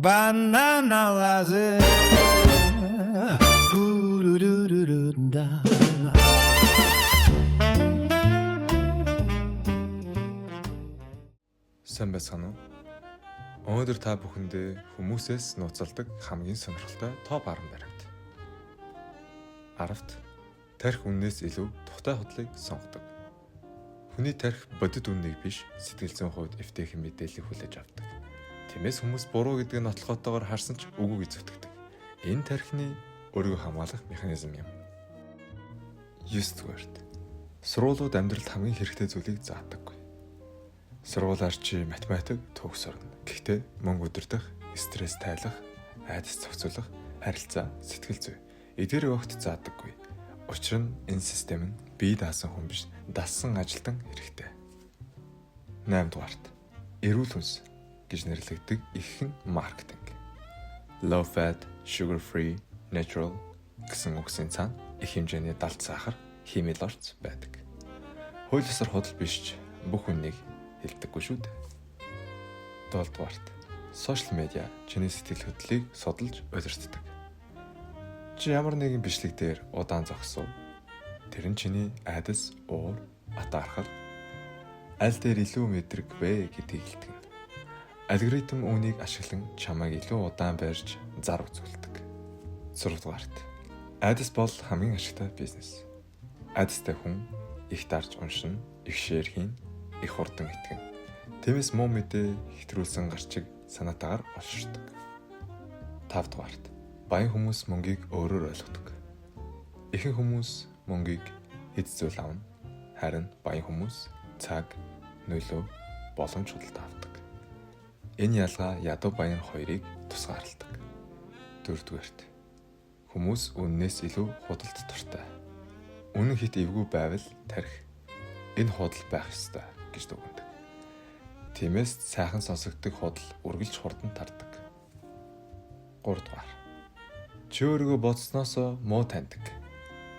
Banana laze. Ooh-doo-doo-doo-doo-da. Сайн байцгаана уу? Өнөөдөр та бүхэндээ хүмүүсээс нууцалдаг хамгийн сонирхолтой топ 10 баримт. 10-т тархи үннээс илүү тухтай худлыг сонгодог. Хүний тархи бодит үннийг биш, сэтгэл зүйн хувьд эвтэйхэн мэдээллийг хүлээж авдаг. Тиймээс хүмүүс буруу гэдгийг нотлохотойгоор харсан ч үгүй гэж зүтгэдэг. Энэ тархины өөрийгөө хамгаалах механизм юм. 9 дугаарт сургуулиуд амьдралд хамгийн хэрэгтэй зүйлийг заадаггүй. Сургуулиар чи математик, төгс сурна. Гэхдээ мөнгө удирдах, стресс тайлах, айдас зохицуулах, харилцаа, сэтгэл зүй эдгээр огт заадаггүй. Учир нь энэ систем нь бие даасан хүн биш, дассан ажилтан хэрэгтэй. 8 дугаарт эрүүл хүнс гэж нэрлэгддэг ихэнх маркетинг. Low fat, sugar free, natural гэсэн үгсийн цаана их хэмжээний далд сахар, химийн орц байдаг. Хууль ёсоор худал биш ч бүх хүнийг хэлдэггүй шүү дээ. 7 дугаарт social media чиний сэтгэл хөдлөлийг судалж удирддаг. Чи ямар нэгэн бичлэг дээр удаан зогсов. Тэр нь чиний айдас, уур, атаархал аль дээр илүү мэдрэг вэ гэдгийг илтгэнэ. Алгоритм үүнийг ашиглан чамайг илүү удаан барьж зар үзүүлдэг. 6 дугаарт айдас бол хамгийн ашигтай бизнес. Айдастай хүн их дарж уншина, их share хийнэ, их хурдан итгэнэ. Тиймээс муу мэдээ хэтрүүлсэн гарчиг санаатаагаар олширдог. 5 дугаарт баян хүмүүс мөнгийг өөрөөр ойлгодог. Ихэнх хүмүүс мөнгийг эд зүйл авна. Харин баян хүмүүс цаг, нөлөө, боломж худалдаа авдаг. Энэ ялгаа ядуу баян хоёрыг тусгаарладаг. 4-дүгээрт хүмүүс үнэнээс илүү худалд дуртай. Үнэн хэт эвгүй байвал тархи энэ худал байх ёстой гэж дүгнэдэг. Тиймээс сайхан сонсогддог худал үргэлж хурдан тардаг. 3 дугаар. Чи өөрийгөө бодсноосоо муу таньдаг.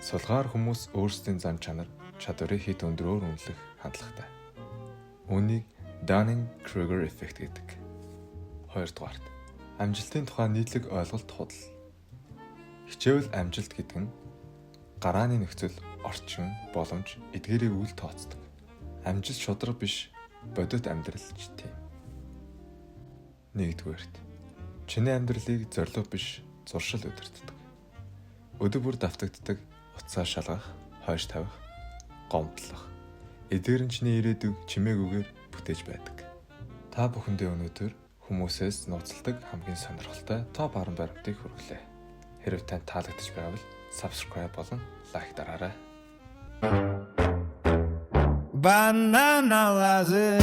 Сулгаар хүмүүс өөрсдийн зан чанар, чадварыг хэт өндрөөр үнэлэх хандлагатай. Үүнийг Dunning-Kruger эффект гэдэг. 2 дугаарт амжилтын тухай нийтлэг ойлголт худал. Хичээвэл амжилт гэдэг нь гарааны нөхцөл, орчин, боломж эдгээрийг үл тооцдог. Амжилт шударга биш, бодит амьдрал ч тийм. 1-дүгээрт чиний амьдралыг зорилго биш, зуршил удирддаг. Өдөр бүр давтагддаг утсаа шалгах, хойш тавих, гомдлох. Эдгээр нь чиний ирээдүйг чимээгүйгээр бүтээж байдаг. Та бүхэндээ өнөөдөр хүмүүсээс нууцладаг хамгийн сонирхолтой топ 10 баримтыг хүргэлээ. Хэрэв танд таалагдчих байвал subscribe болон like дараарай. Banana laze.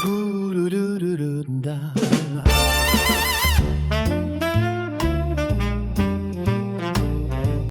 Ooh-doo-doo-doo-doo-da.